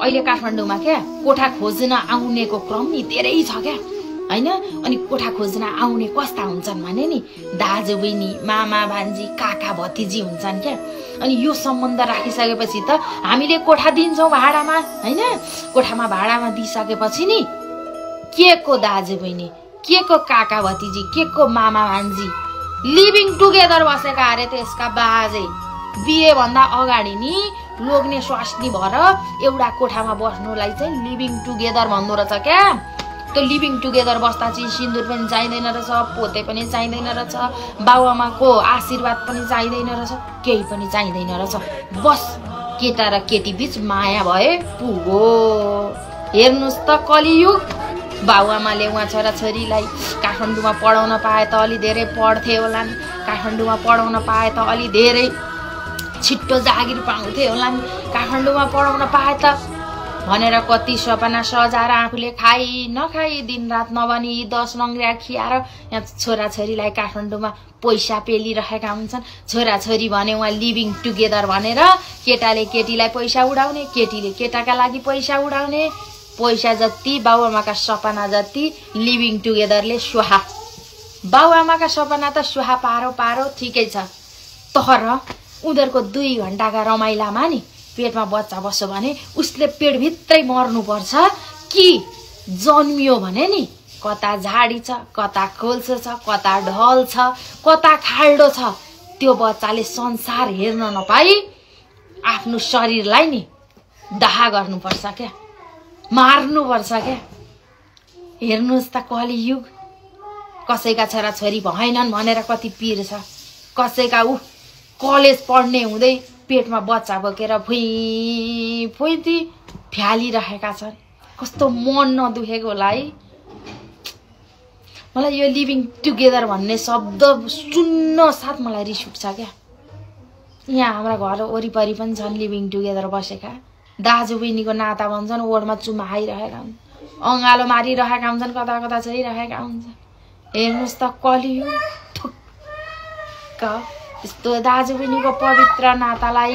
अहिले काठमाडौँमा क्या कोठा खोज्न आउनेको क्रम नि धेरै छ क्या हैन। अनि कोठा खोज्न आउने कस्ता हुन्छन् भने नि दाजु बहिनी मामा भान्जी काका भतिजी हुन्छन् क्या। अनि यो सम्बन्ध राखिसकेपछि त हामीले कोठा दिन्छौँ भाडामा हैन। कोठामा भाडामा दिइसकेपछि नि के को दाजु बहिनी के को काका भतिजी के को मामा भान्जी लिभिङ टुगेदर बसेका अरे त्यसका बाजे बिहे भन्दा अगाडि नि लोग्ने स्वास्नी भएर एउटा कोठामा बस्नुलाई चाहिँ लिभिङ टुगेदर भन्दो रहेछ क्या। त्यो लिभिङ टुगेदर बस्दा चाहिँ सिन्दुर पनि चाहिँदैन रहेछ, पोते पनि चाहिँदैन रहेछ, बाबुआमाको आशीर्वाद पनि चाहिँदैन रहेछ, केही पनि चाहिँदैन रहेछ। बस केटा र केटी बीच माया भए पुगो। हेर्नुस् त कलियुग। बाबुआमाले उहाँ छोराछोरीलाई काठमाडौँमा पढाउन पाए त अलि धेरै पढ्थे होलान्, काठमाडौँमा पढाउन पाए त अलि धेरै छिट्टो जागिर पाउँथे होलान्, काठमाडौँमा पढाउन पाए त भनेर कति सपना सजाएर आफूले खाई नखाई दिनरात नभनी 10 नङ्ग्रिया खियाएर यहाँ छोराछोरीलाई काठमाडौँमा पैसा पेलिरहेका हुन्छन्। छोराछोरी भने उहाँ लिभिङ टुगेदर भनेर केटाले केटीलाई पैसा उडाउने, केटीले केटाका लागि पैसा उडाउने। पैसा जति बाबुआमाका सपना जति लिभिङ टुगेदरले स्वाहा। बाबुआमाका सपना त स्वाहा पारो पारो ठिकै छ, तर उनीहरूको 2 घण्टाका रमाइलामा नि पेटमा बच्चा बस्यो भने उसले पेटभित्रै मर्नुपर्छ कि जन्मियो भने नि कता झाडी छ, कता खोल्सो छ, कता ढल छ, कता खाल्डो छ, त्यो बच्चाले संसार हेर्न नपाई आफ्नो शरीरलाई नि दाह गर्नुपर्छ क्या, मार्नुपर्छ क्या। हेर्नुहोस् त कलियुग। कसैका छोराछोरी भएनन् भनेर कति पीर छ, कसैका कलेज पढ्ने हुँदै पेटमा बच्चा बोकेर फुई फुइती फ्यालिरहेका छन्। कस्तो मन नदुखेको होला है। मलाई यो लिभिङ टुगेदर भन्ने शब्द सुन्न साथ मलाई रिस उठ्छ क्या। यहाँ हाम्रा घर वरिपरि पनि छन् लिभिङ टुगेदर बसेका दाजु बहिनीको नाता भन्छन्, ओडमा चुमा खाइरहेका हुन्छन्, अँगालो मारिरहेका हुन्छन्, कता कता चाहिरहेका हुन्छन्। हेर्नुहोस् त कलियुग। थुक्क यस्तो दाजु बहिनीको पवित्र नातालाई